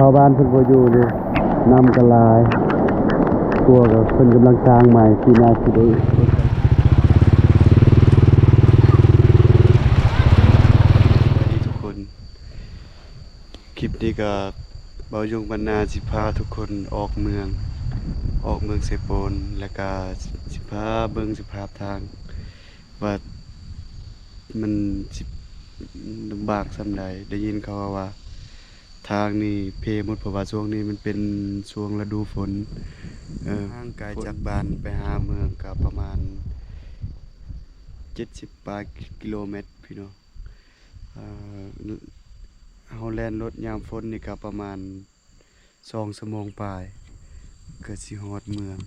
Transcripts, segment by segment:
ຊາວບ້ານເພິ່ນບໍ່ຢູ່ເດ້ ນ້ຳກໍຫຼາຍ ຂົວກໍເພິ່ນກຳລັງສ້າງໃໝ່ ປີໜ້າຊິໄດ້ ສະບາຍດີທຸກຄົນ. ຄລິບນີ້ກໍເບົາຍົງບັນນາຊິພາທຸກຄົນອອກເມືອງ ອອກເມືອງເຊໂປນ ແລ້ວກໍຊິພາເບິ່ງສະພາບທາງວ່າມັນຊິລຳບາກສ່ຳໃດ. ໄດ້ຍິນເຂົາເວົ້າວ່າທາງນີ້ເພໝົດ ເພາະວ່າຊ່ວງນີ້ມັນເປັນຊ່ວງລະດູຝົນ. ເອີ ຫ່າງໄກຈາກບ້ານໄປຫາເມືອງກໍປະມານເຈັດສິບປາຍກິໂລແມັດພີ່ນ້ອງ. ເອີ ເຮົາແລ່ນລົດຍາມຝົນນີ້ກໍປະມານສອງຊົ່ວໂມງປາຍ ກໍຊິຮອດເມືອງ.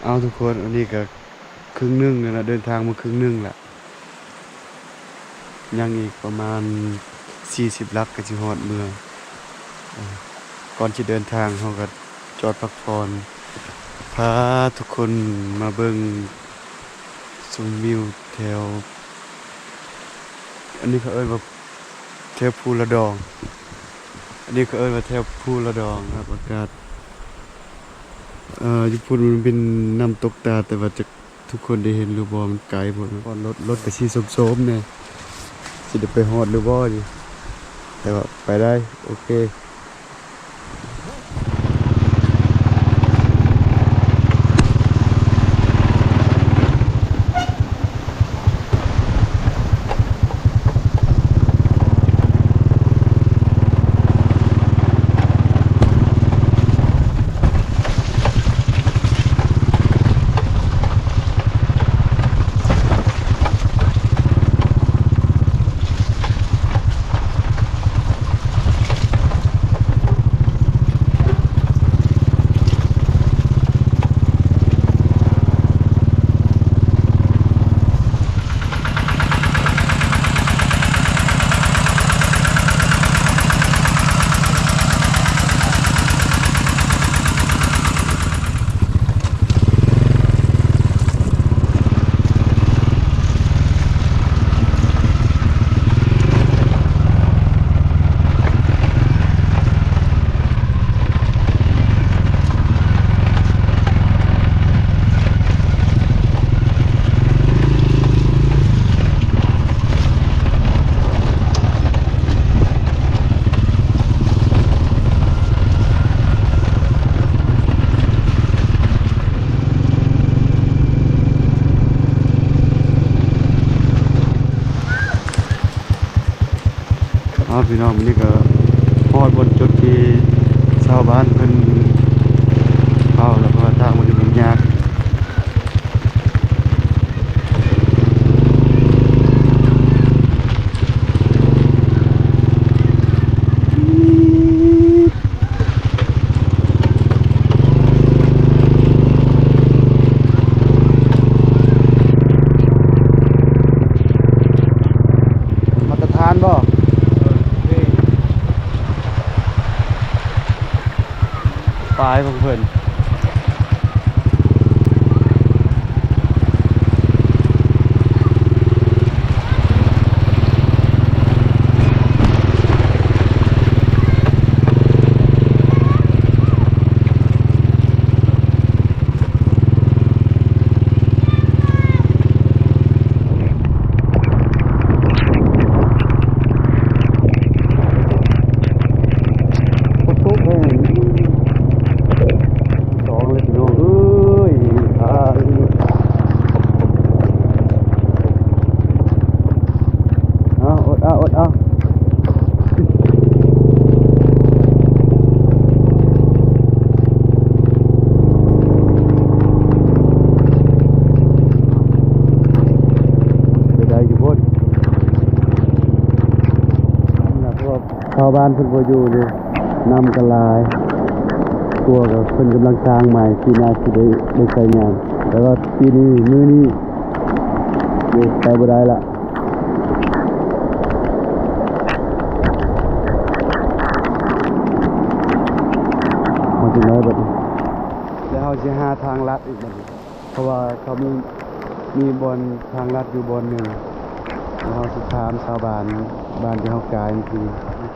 ເອົາ ທຸກຄົນ ອັນນີ້ກໍ ເຄິ່ງໜຶ່ງແລ້ວນະ ເດີນທາງມາເຄິ່ງໜຶ່ງແລ້ວ ຍັງອີກປະມານສີ່ສິບຫຼັກກໍຊິຮອດເມືອງ. ເອີ ກ່ອນຊິເດີນທາງ ເຮົາກໍຈອດພັກຜ່ອນ ພາທຸກຄົນມາເບິ່ງຊົມວິວແຖວ ອັນນີ້ເຂົາເອີ້ນວ່າ ແຖວພູລະດອງ ອັນນີ້ເຂົາເອີ້ນວ່າແຖວພູລະດອງ. ສະພາບອາກາດ ເອີ ຢູ່ພຸ້ນມັນເປັນນ້ຳຕົກຕາດ ແຕ່ວ່າຈັກທຸກຄົນໄດ້ເຫັນຫຼືບໍ່ ມັນໄກໂພດເນາະ. ຮອດລົດ ລົດກໍຊິໂຊມໆແດ່ ຊິໄດ້ໄປຮອດຫຼືບໍ່ນີ້ ແຕ່ວ່າໄປໄດ້ ໂອເຄ. ເ ເອົາ ພີ່ນ້ອງ ມື້ນີ້ກໍຮອດບ່ອນຈຸດທີ່ຊາວບ້ານເພິ່ນເຝົ້າ ແລ້ວກໍທາງມັນຍາກ. ມາດຕະຖານບໍ່? ປາຍຂອງເພິ່ນ. ຝົນຕົກແຮງ ສອງເລີຍພີ່ນ້ອງເອີຍ ທາງ ເອົາ ອົດເອົາ ອົດເອົາ. ໄປໄດ້ຢູ່ພຸ້ນ ເພາະວ່າຊາວບ້ານເພິ່ນບໍ່ຢູ່ເດ້ ນ້ຳກໍຫຼາຍ ຂົວກໍເພິ່ນກຳລັງສ້າງໃໝ່ ປີໜ້າຊິໄດ້ ໄດ້ໃຊ້ງານ ແຕ່ວ່າປີນີ້ ມື້ນີ້ ໄປບໍ່ໄດ້ລະ. ເຮົາຊິໄດ້ບັດນີ້ ແລ້ວເຮົາຊິຫາທາງລັດອີກບັດນີ້ ເພາະວ່າເຂົາມີ ມີບ່ອນທາງລັດຢູ່ບ່ອນໜຶ່ງ ແລ້ວເຮົາຊິຖາມຊາວບ້ານ ບ້ານທີ່ເຮົາກາຍເມື່ອກີ້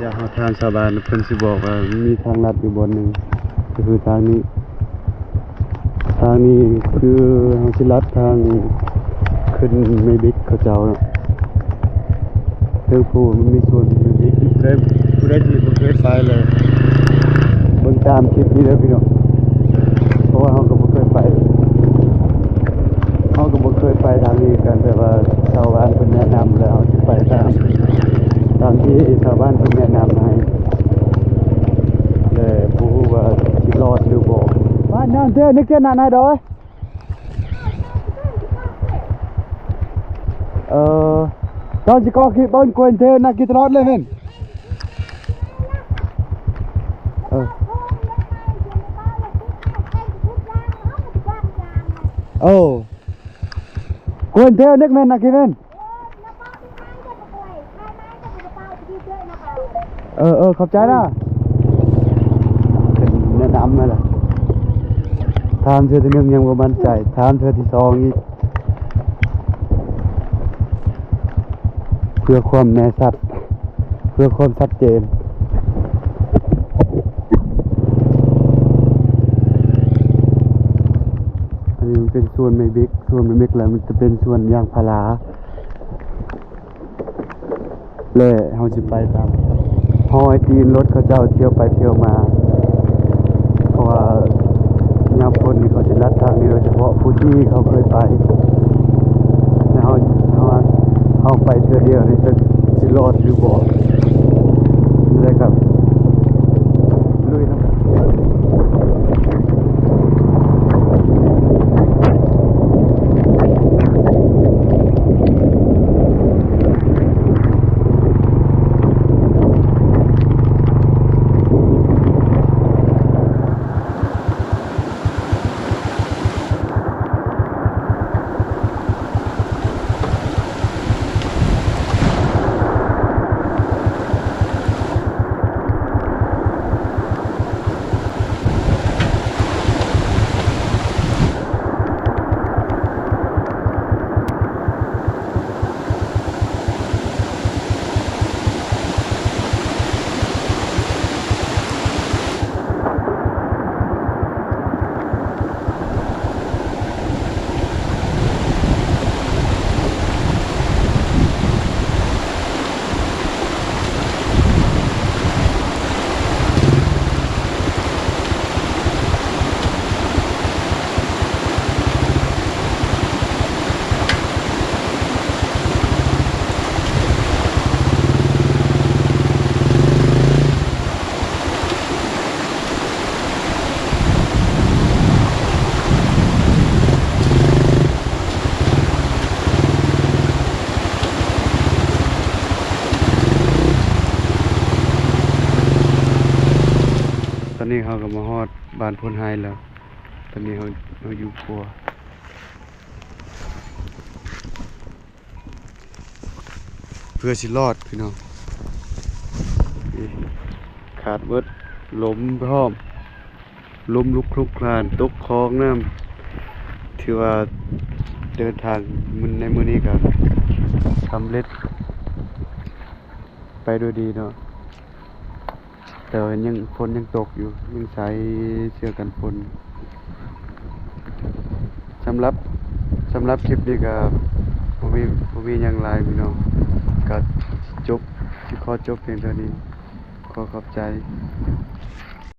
ຈາກເຮົາຖາມຊາວບ້ານ ເພິ່ນຊິບອກວ່າມີທາງລັດຢູ່ບ່ອນໜຶ່ງ ກໍຄືທາງນີ້. ທາງນີ້ຄືເຮົາຊິລັດທາງຂຶ້ນແມ່ບິກເຂົາເຈົ້າເນາະ ເທິງພູມັນມີສວນແມ່ບິກ ຜູ້ໃດ ຜູ້ໃດທີ່ບໍ່ເຄີຍໄປເລີຍ ເບິ່ງຕາມຄລິບນີ້ເດີພີ່ນ້ອງ ເພາະວ່າເຮົາກໍບໍ່ເຄີຍໄປ ເຮົາກໍບໍ່ເຄີຍໄປທາງນີ້ຄືກັນ ແຕ່ວ່າຊາວບ້ານເພິ່ນແນະນຳ ແລ້ວເຮົາຊິໄປຕາມ ຕາມທີ່ຊາວບ້ານເພິ່ນແນະນຳໃຫ້. ແຕ່ບໍ່ຮູ້ວ່າຊິລອດຫຼືບໍ່. ບ້ານນາງເທ ນຶກເທນນະນາຍດອຍ ເອີ ຕອນຊິກໍຄິດເບິ່ງກວນເທນນະ ກິດຕະຫຼອດເລີຍແມ່ນ ເອີ ໂອ້ ກວນເທນນຶກແມ່ນນະ ກິແມ່ນ. ເອີ ເອີ ຂອບໃຈນະ ເພິ່ນແນະນຳມາລະ ຖາມເທື່ອທີໜຶ່ງຍັງບໍ່ໝັ້ນໃຈ ຖາມເທື່ອທີສອງອີກ ເພື່ອຄວາມແນ່ຊັດ ເພື່ອຄວາມຊັດເຈນ. ອັນນີ້ມັນເປັນສວນໄມ້ເບັກ ສວນໄມ້ເບັກ ແລ້ວມັນຈະເປັນສວນຢາງພາລາ ແລະ ເຮົາຊິໄປຕາມຮອຍຕີນລົດເຂົາເຈົ້າທ່ຽວໄປທ່ຽວມາ ເພາະວ່າຍາມຝົນນີ້ເຂົາຊິລັດທາງນີ້ໂດຍສະເພາະ ຜູ້ທີ່ເຂົາເຄີຍໄປ ແລະ ເຮົາ ເຮົາ ເຮົາໄປເທື່ອດຽວນີ້ຈະຊິລອດຫຼືບໍ່ ແລ້ວກໍລຸຍນຳກັນ. ເ ນີ້ເຮົາກໍມາຮອດບ້ານໂພນໄຮແລ້ວ. ຕອນນີ້ເຮົາ ເຮົາຢູ່ຄົວ ເພື່ອຊິລອດພີ່ນ້ອງ. ນີ້ຂາດເບິດ ລົມພ້ອມ ລົມລຸກລຸກຄານ ຕົກຄອງນຳ. ຖືວ່າເດີນທາງມື້ ໃນມື້ນີ້ກໍສຳເລັດໄປດ້ວຍດີເນາະ. ແຕ່ວ່າຍັງ ຝົນຍັງຕົກຢູ່ ຍັງໃສ່ເສື້ອກັນຝົນ. ສຳລັບ ສຳລັບຄລິບນີ້ກໍບໍ່ມີ ບໍ່ມີຫຍັງຫຼາຍພີ່ນ້ອງ ກໍຈົບ ຊິຂໍຈົບພຽງເທົ່ານີ້. ຂໍຂອບໃຈ.